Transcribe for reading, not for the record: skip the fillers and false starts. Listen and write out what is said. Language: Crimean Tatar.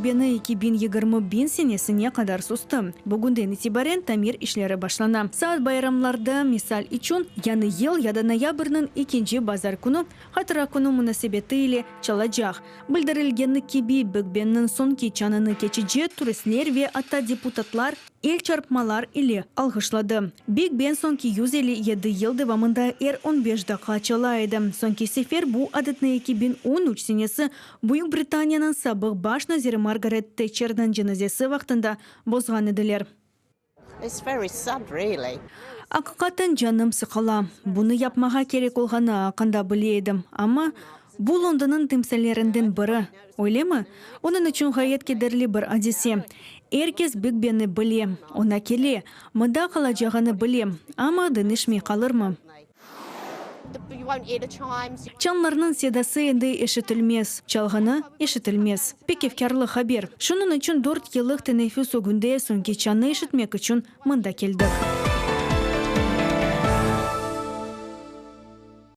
Big Beni 2021 senesine qadar sustı. Bugünden itibaren tamir işleri başlana. Saat bayramlarda, misal içün, Yañı yıl ya da noyabrniñ ekinci bazar künü, Hatıra künü munasebeti ile çalacaq. Bildirilgeni kibi, Big Benniñ soñki çañını keçici turistler ve atta deputatlar el çarpmalar ile alğışladı. Big Ben soñki 157 yıl devamında er on beş daqqa çala edi. Soñki sefer bu adetni 2013 senesi Büyük Britaniyanıñ sabıq baş naziri Margaret Tetçerniñ cenazesi vaqtında bozğan ediler. Aqiqaten canım sıqıla. Bunı yapmağa kerek olğanı aqqında bile edim, amma bu Londonnıñ timsallerinden biri, öylemi? Onıñ içün ğayet kederli bir adise. Er kes Big Benni bile, oña kele, mında qalacağını bile, amma deñişmey qalırmı? Çañlarnıñ sedası endi eşitilmez, çalğanı eşitilmez. Pek efkârlı haber. Şunıñ içün dört yıllıq teneffüs ögünde soñki çañnı eşitmek içün mında keldik.